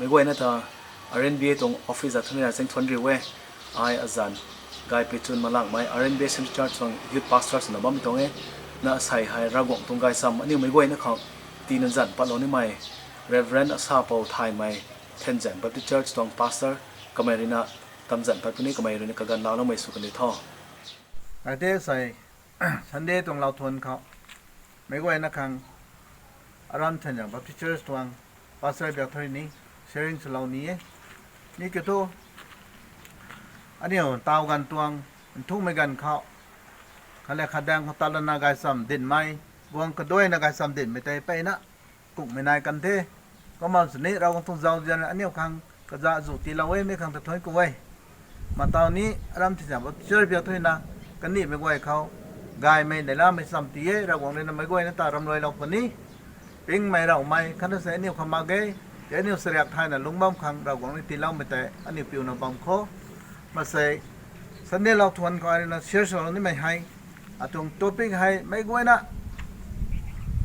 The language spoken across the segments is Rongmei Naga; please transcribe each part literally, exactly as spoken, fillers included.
Meic guayna ta R N B A tuang office a thunina cheng thuan riu e. Ai azan Gaypichun Malangmei R N B A Central Church tuang youth pastor swna bammei tuang e. Na asei hei Ravguangc tuang gaysam aniu meic guayna khang tiina zanc patlou nimei Reverend Asapou Thaymei, Thenzaeng Baptist Church tuang pastor, kamei ruina tamzanc pat puni, kamei ruina kaganv laaloumei sw kan di tho. Ade sei Sunday tuang lou thuan khou meic guayna khang aram Thenzaeng Baptist Church tuang pastor biak thari ni sharing swlou ni e. Mi kiu thu aniu taw ganv tuang nthukmei ganv khou khat le khat daeng khou tatlana gaysam dinmei, guang kaduaina gaysam dinmei tei mpeyna kungmei nai kan the. Kumna sini Ravguangc tuang zauzian aniu khang kaza zu tiilou e, mi khang ta thuan ku e. Mataw ni aram Thenzaeng Baptist Church biak thari na kandihmei guay khou gaymei neilamei cham ti e. Ravguangc ruina meic guayna ta ramruailou puni. Pingmei raumei khatna sei aniu khang mak ge. Tei aniu sariak thayna lungc bam khang Ravguangc rui tiiloumei tei aniu piuna bam khou, masei Sunday lou thuan khou ai ruina share swlou nimei hei, atuang topic hei meic guayna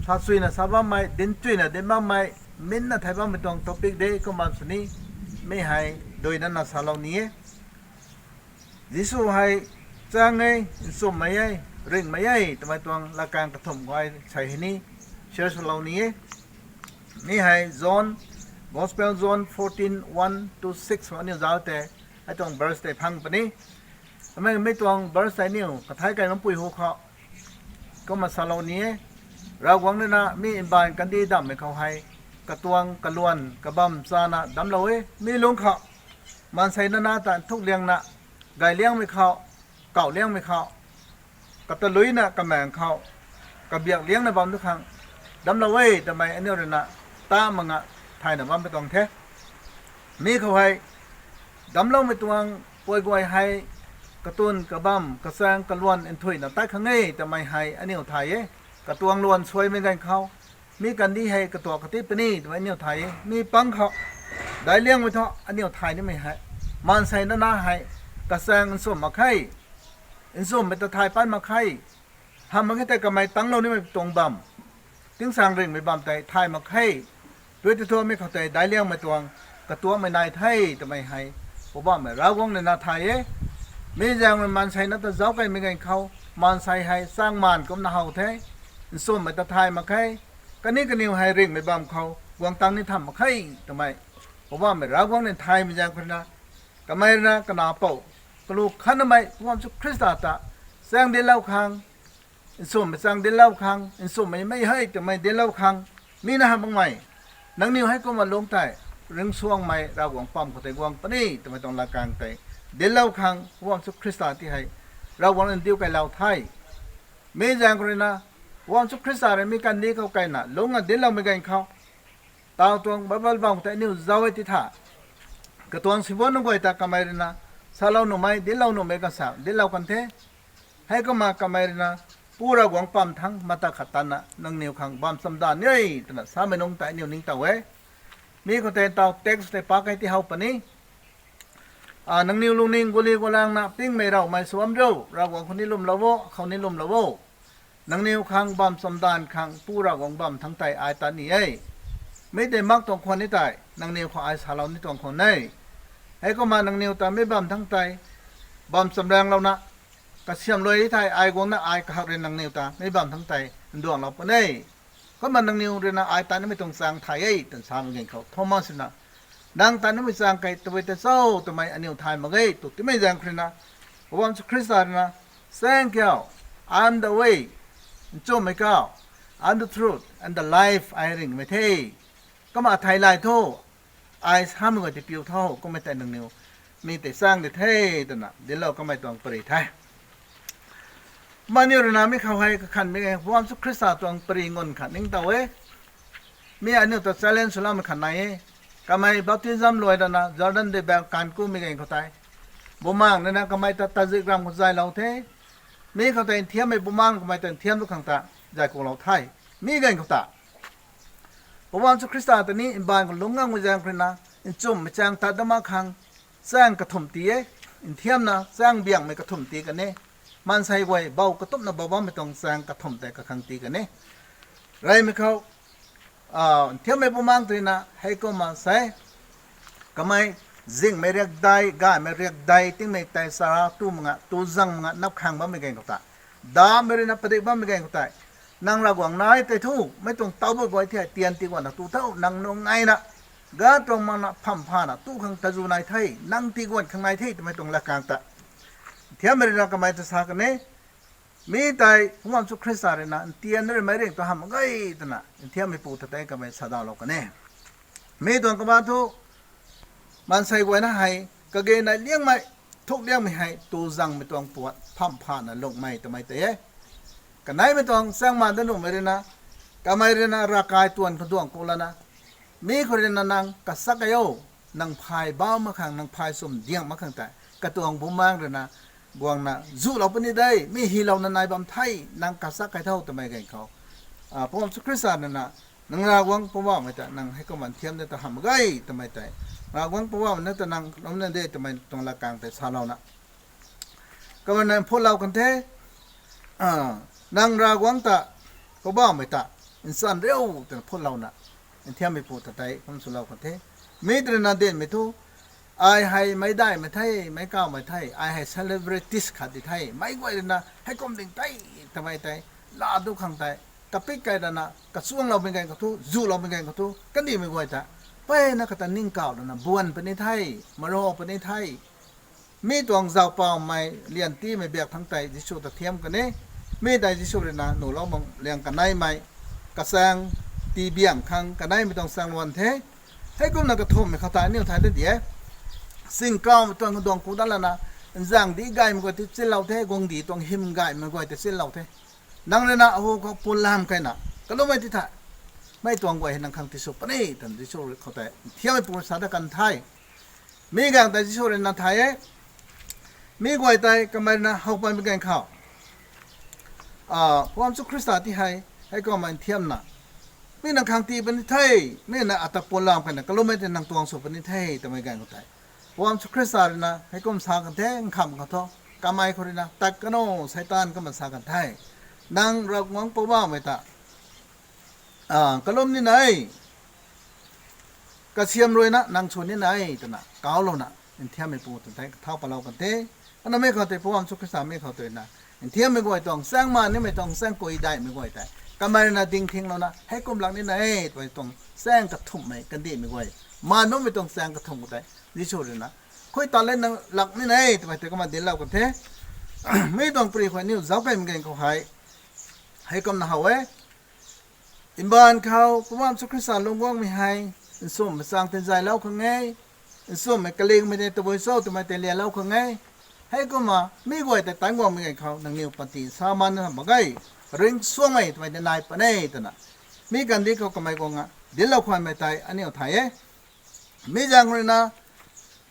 sa chuyna sa bammei, dinc chuyna dinc bammei, minna thei bammei tuang topic de. Kumna sini mi hei duina na salou ni e. Jisu hei chaeng e, nchumhmei e, ringhmei e twmei tuang latkaeng kathumh khou ai sei hei ni share swlou ni e. Mi hei John, Gospel John fourteen, one to six khou aniu zauc tei, hei tuang verse tei phang puni. Kamei mi tuang verse tei aniu kathai kai mampui hu khou kumna salou ni e. Ravguangc ruina mi mbaanv kandih damhmei khou hei katuang kaluan kabam chana damclou e. Mi lungc khou maansei nana ta nthuk liangna, gay liangmei khou, kauh liangmei khou, kataluina kamaengc khou, kabiak liangna bam tu khang damclou e twmei aniu ruina ta manga thayna bammei tuang the. Mi khou hei damcloumei tuang pui guay hei katun kabam, kachaeng kaluan nthuihna tat khang e twmei hei aniu thay e. Katuang luan suaimei ganv khou mi kandih hei katuak kati puni twmei aniu thay e. Mi pang khou daic liangmei thu aniu thay nimei hei, maansei nana hei kachaeng nchumh mak khe, nchumhmei ta thay pat mak khe. Hamh mak khe tei kamei tangclou nimei tuang bam, tingsaeng ringhmei bam tei thay mak khe. Tui tei thu mi khou tei daic liangmei tuang katuakmei nai the twmei hei Poubauhmei Ravguangc ruina thay e. Mi zaeng rui maansei na ta zauc kaimei ganv khou maansei hei chaeng maan kumcna how the, nchumhmei ta thay mak khe, kaniw kaniw hei ringhmei bam khou guang tang ni tham mak khe twmei Poubauhmei Ravguangc rui thaymei zaeng khou ruina, kamei ruina kanac pou kalu khatnamei Poubauhmei Jisu Khrista ta chaeng dinclou khang, nchumhmei chaeng dinclou khang, nchumhmei mei hei twmei dinclou khang, mi na hamh makmei, nangniw hei kumna lungc tei ringcsuangmei Ravguangc pam khou tei guang puni twmei tuang latkaeng tei dinclou khang Poubauhmei Jisu Khrista ti hei Ravguangc ruina diu kailou the. Mi zaeng khou ruina Poubauhmei Jisu Khrista rui mi kandih khou kaina lungcna dincloumei ganv khou, taw tuang Bible bam khou tei aniu zauc e ti tha, katuang sibuan nunc guay ta kamei ruina salou nuhmei, dinclou nuhmei kasak dinclou kan the. Heikumna kamei ruina Pu Ravguangc pam thangc mata khat tanna nangniw khang bam chamdan e twna samei nungc tei aniu ningtow e. Mi khou tei taw text tei pak kei ti how puni. A, nangniw lungning guli gulangna pingmei raumei sw bam riu, Ravguangc khou ni lwmlou o, khou ni lwmlou o. Nangniw khang bam chamdan khang Pu Ravguangc bam thangc tei ai tat ni e. Mi tei mak tuang khwan ni tei nangniw khou ai salou ni tuang khwan e. Heikumna nangniw ta mi bam thangc tei bam chamraenglouna, kasiamhlou thei ai guangna ai kahak rui nangniw ta mi bam thangc tei nduanglou puni. Kumna nangniw ruina ai tat nimei tuang chaeng thay e twna samei ganv khou Thomas ruina, nang tat nimei chaeng kei tabui tei cho twmei aniu thay mak ge tw timei zaeng khou ruina, Poubauhmei Jisu Khrista ruina, Thank you, I am the way, nchumhmei khou, I am the truth and the life, ai ringhmei the. Kumna thei lay tho, ai samei guay tei piu tho, kummei tei nangniw mi tei chaeng di the twna dinclou kamei tuang pary the. Kumna aniu ruina mi khou hei kakhanmei Poubauhmei Jisu Khrista tuang pary ngun khat ningtow e. Mi aniu ta challenge swloumei khat nai e. Kamei baptism luai lana Jordan dei bak kan kumei ganv khou tei, Bumaengh ruina kamei ta tazik ram khou zaylou the. Mi khou tei nthiammei Bumaengh kamei ta nthiam tu khang ta zay kulou the. Mi ganv khou ta Poubauhmei Jisu Khrista ta ni mbaanv khou lungc ngangmei zaeng khou ruina, nchumhmei chaeng tat dat mak khang chaeng kathumh ti e, nthiamna chaeng biangmei kathumh ti kan e, maansei guay bou katumna bou bammei tuang chaeng kathumh tei kakhang ti kan e. Reymei khou, a, nthiammei Bumaengh twna heikumna sa e, Kamei zingmei riakdei, gaymei riakdei, tingmei tei chara tu mak nga, tu zang mak nga, nap khang bammei gaeng khou tei, damei rui na padik bammei gaeng khou tei, nang Ravguangc nai tei thu, mei tuang taw bu guay thei, tian tiguanna tu tho, nang nung nai na, ga tuang mak na, pham phana tu khang tazu nai the, nang tiguan khang nai the, twmei tuang lat khang ta. Nthiammei rui na kamei ta sa kan e, mi tei Pu Jisu Khrista rui na, ntian rui meic ring tu hamh mak ge twna, nthiammeipu ta tei kamei sa dawlou kan e. Mi tuang kabac thu, maansei guayna hei, kage nai liangmei, thuk liangmei hei, tu zangmei tuang puat, pham phana lungmei twmei tei e. Kaneimei tuang chaeng maan dat nuhmei rui na, kamei rui na ravkai tuan kaduang ku lana, mi khou rui na nang kachak kai o, nang phay bauc mak khang, nang phay chum diang mak khang tei, katuang bumaengc rui na, guangna zulou puni de, mi hylouna nai bam the, nang kachak kai tho twmei gaeng khou, Pu Jisu Khrista rui na, nang Ravguangc Poubauhmei ta nang heikumna nthiam de ta hamh mak ge twmei tei, Ravguangc Poubauhmei na ta nang lwmna de twmei tuang lat khang tei salouna, kamei na phulou kan the, nang Ravguangc ta, Poubauhmei ta nchan riu twna phutlouna, nthiammeipu ta tei kum swlou kan the. Mi tei rui na dinmei thu, ai hei meic daihmei the, meic kawmei the, ai hei celebrities khat di the, meic guay rui na heikum ding tei, twmei tei, laa du khang tei, kapik kai rana kachuangloumei gaeng khou thu, zuloumei gaeng khou thu, kandihmei guay ta, mpeyna kata ningkauh lana buan puni the, maraw puni the. Mi tuang zaupawmei liantimei biak thangc tei Jisu ta thiam kan e. Mi tei Jisu rui na nuhlou mak liang kaneimei, kachaeng, tii biang khang kaneimei tuang chaeng luan the. Heikumna kathumhmei khou tei aniu thay da di e. Singkawmei tuang kaduang ku dat lana, nzangdi gaymei guay ti chinlou the, guangcdic tuang hym gaymei guay ti chinlou the. Nang rui na ahu khou pulam kayna kalummei ti the, mei tuang guay hei nang khang tisw puni twna Jisu rui khou tei nthiammeipu sa dat kan the. Mi gaeng tei Jisu rui na thay e. Mi guay tei kamei rui na how patmei gaeng khou, Pu Jisu Khrista ti hei, heikumna nthiamna, mi nang khang tii puni the, mi na ata pulam kayna kalummei ti nang tuang sw puni the twmei gaeng khou tei, Pu Jisu Khrista rui na heikum sa kan the, nkham khou thu, kamei khou rui na, tat kano, Seitaan, kumna sa kan the. Nang Ravguangc Poubauhmei ta kalum nina e, kasiam rui na nang sw nina e twna kauclouna, nthiammeipu ta tei kathau patlou kan the. Ana mi khou tei Pu Jisu Khrista mi khou tei na, nthiammei guay tuang chaeng maan nimei tuang chaeng kui daihmei guay tei kamei rui na dingthinglouna, heikum lak nina e twmei tuang chaeng kathumhmei kandihmei guay, maan bammei tuang chaeng kathumh khou tei Jisu rui na, khui ta le nang lak nina e twmei tei kumna dinclou kan the. Mi tuang pary khou aniu zauc kaymei gaeng khou hei, heikumna how e. Mbaanv khou Pu Jisu Khrista lungc guangmei hei, nsumhmei chaeng tei zaylou khang e, nsumhmei kalingmei tei tabui cho twmei tei lialou khang e. Heikumna mi guay tei tan guangmei gaeng khou nangniw panty sa maan na mak ge, ringcsuangmei twmei tei nai puni twna, mi kandih khou kamei guang a dinclou khwanmei tei aniu thay e. Mi zaeng rui na,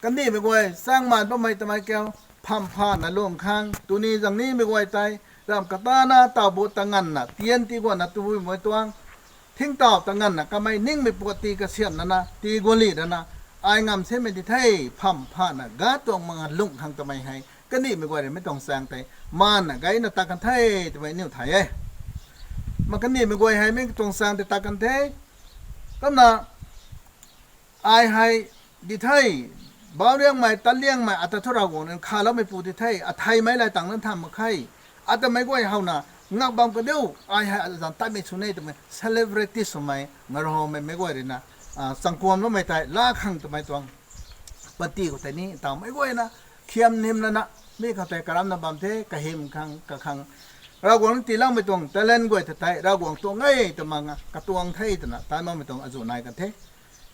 kandihmei guay chaeng maan bammei twmei kiu, pham phana lung khang tuni zang nimei guay tei, ramh katana taw bu ta nganvna, tian tiguanna tabui mei tuang, thingtaw ta nganvna kamei ningmei puat tii kasiamh lana, tii guanli lana, ai ngam semei di the, pham phana ga tuang mak nga lung khang twmei hei kandihmei guay rui mi tuang chaeng tei maanna gayna tat kan the twmei aniu thay e. Ma kandihmei guay hei mi tuang chaeng tei tat kan the. Kumna, ai hei di the, bauc liangmei, tat liangmei, ata thu Ravguangc rui khatloumeipu di the, atheimei lay tang nan tham mak khe, atamei guay howna, ngak bam kadiu, ai hei azanc tatmei sw ni twmei celebrity swmei, ngarawmei meic guay rui na, changkuamloumei tei laa khang twmei tuang panty khou tei ni tawmei guay na, khiam nim lana, mi khou tei karamna bam the, kahym khang, kakhang, Ravguangc tiiloumei tuang talent guay ta tei Ravguangc tuang e twmei nga katuang the twna tan makmei tuang azuh nai kan the.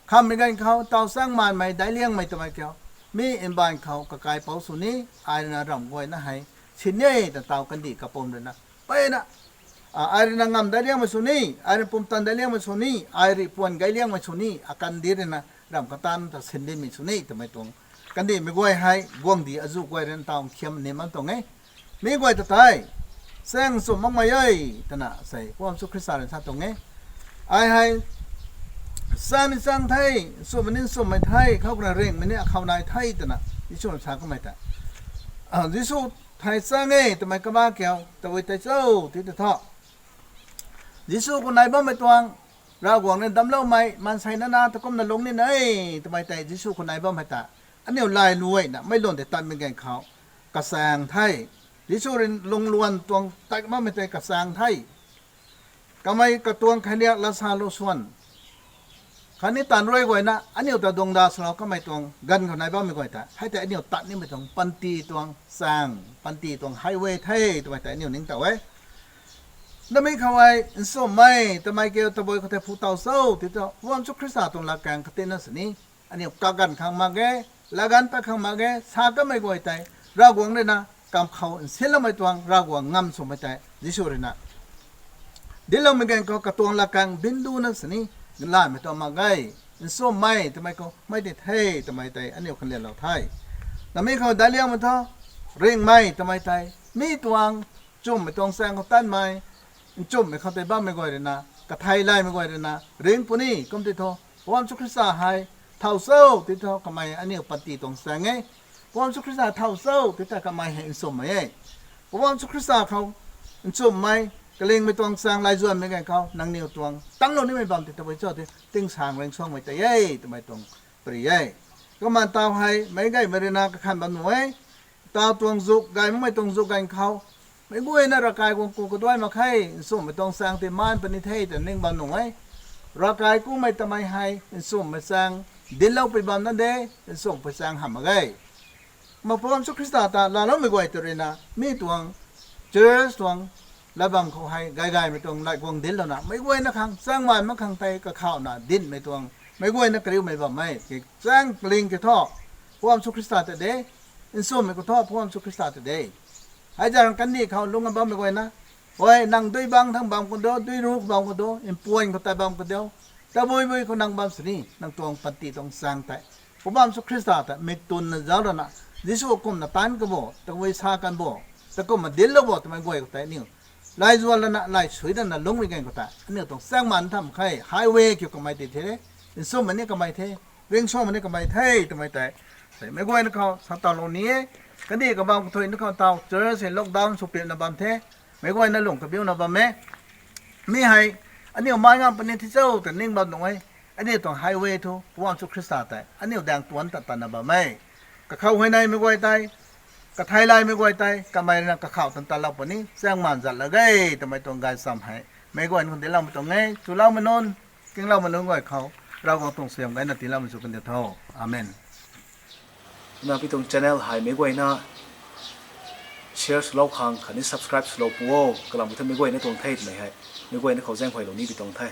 Khammei ganv khou taw chaeng maanmei daic liangmei twmei kiu, mi mbaanv khou kakaipouc sw ni, ai rui na ramh guayna hei sin e twna taw kandih kapwm rui na, mpeyna, ai rui na ngamv daic liangmei sw ni, ai rui pumtan daic liangmei sw ni, ai rui puan gay liangmei sw ni, akandih rui na ramh katan ta sin dimei sw ni twmei tuang, kandihmei guay hei guangcdic azuh guay rui na taw khiam nim bam tuang e. Mi guay ta tei, chaeng nchumh makmei e, twna sei Pu Jisu Khrista rui sa tuang e. Ai hei, chaeng ni chaeng the, nchumhmei ni nchumhmei the, khou kana ringhmei ni akhou nai the, twna Jisu rui sa kamei tei, Jisu thei chaeng e twmei kaba kiu tabui tei cho, ti ta tho. Jisu khou nai bammei tuang Ravguangc rui damcloumei maansei nana ta kumna lungc ni e twmei tei Jisu khou nai bammei ta, aniu lailuaina meic lun tei tatmei ganv khou kachaeng the. Jisu rui lungluan tuang tat bammei tei kachaeng the. Kamei katuang khailiak lat sa lu swan khatni taanv rui guayna aniu ta dungda swlou kamei tuang ganv khou nai bammei guay ta hei tei aniu tat nimei tuang panty tuang chaeng, panty tuang highway the twmei tei aniu ningtow e. Namei khou hei nchumhmei twmei kiu tabui khou tei phu tow cho ti thu, Pu Jisu Khrista tuang latkaeng katina sini aniu kaganv khang mak ge, latganv pat khang mak ge sa kamei guay tei Ravguangc rui na kamv khou nsinloumei tuang Ravguangc ngam swmei tei Jisu rui na dincloumei ganv khou katuang latkaeng dinc duna sini galanhmei tuang mak ge. Nchumhmei twmei khou mei tei the twmei tei aniu khanlianlou the. Namei khou daic liangmei thu, ringhmei twmei tei mi tuang nchumhmei tuang chaeng khou tanmei, nchumhmei khou tei bammei guay rui na, kathei laymei guay rui na ringc puni kum ti thu, Pu Jisu Khrista hei thow cho ti thu kamei aniu panty tuang chaeng e. Pu Jisu Khrista thow cho ti ta kamei hei nchumhmei e. Pu Jisu Khrista khou nchumhmei, kalingmei tuang chaeng laizuanmei ganv khou nangniw tuang tanglou nimei bam tei tabui cho ti tingsaeng ringcsuangmei tei e twmei tuang pary e. Kumna taw hei meic gaymei rui na kakhan bam nuh e. Taw tuang zuk gay makmei tuang zuk ganv khou meic guayna ravkai guang ku kaduai mak khe, nchumhmei tuang chaeng tei maan puni the twna ning bam nuh e. Ravkai kumei tamei hei nchumhmei chaeng dinclou pui bam na de, nchumhmei chaeng hamh mak ge. Kumna Pu Jisu Khrista ta laaloumei guay tei rui na mi tuang church tuang latbam khou hei gay gaymei tuang lat guang dinclouna meic guayna khang chaeng maan mak khang tei kakhauhna dincmei tuang, meic guayna kariumei bam e. Chaeng kaling ki thu, Pu Jisu Khrista ta de, nchumhmei khou thu Pu Jisu Khrista ta de. Hei zaeng kandih khou lungc bammei guayna, oi, nang dui bang thang bam khou do, dui ru khou bam khou do, mpuan khou tat bam khou do, tabuibui khou nang bam sini nang tuang panty tuang chaeng tei Pu Jisu Khrista ta mik twnna zauc lana, Jisu kumna taanc ka bo, tabui sa kan bo, ta kumna dinclou bo twmei guay khou tei aniu laizuan lana, laisui lana lungcmei ganv khou tei aniu tuang chaeng maan tham khe, highway kiu kamei tei the, nchumhmei ni kamei the, ringcsuangmei ni kamei the twmei tei, meic guayna khou sa tawlou ni e. Kandih kabam kathuina khou taw church hei lockdown sw pimna bam the, meic guayna lung kabiuna bam e. Mi hei aniu mai ngam puni thi cho ta ning bam nuh e. Aniu tuang highway thu Pu Jisu Khrista tei aniu daeng tuanc ta tatna bam e. Kakhou huayneymei guay tei, kathei laymei guay tei kamei rui na kakhauh tan tatlou puni, chaeng maan zat la ge twmei tuang gaychamv hei meic guayna khou dincloumei tuang e. Chuloumei nunc, kingloumei nunc guay khou Ravguangc tuang suaihiam gayna tiiloumei sw kan diu tho. Amen. Kumna pi tuang channel hei meic guayna share swlou khang khatni subscribe swlou pu o, kalam thu meic guayna tuang the twmei hei meic guayna khou zaenghuaylou ni pi tuang the.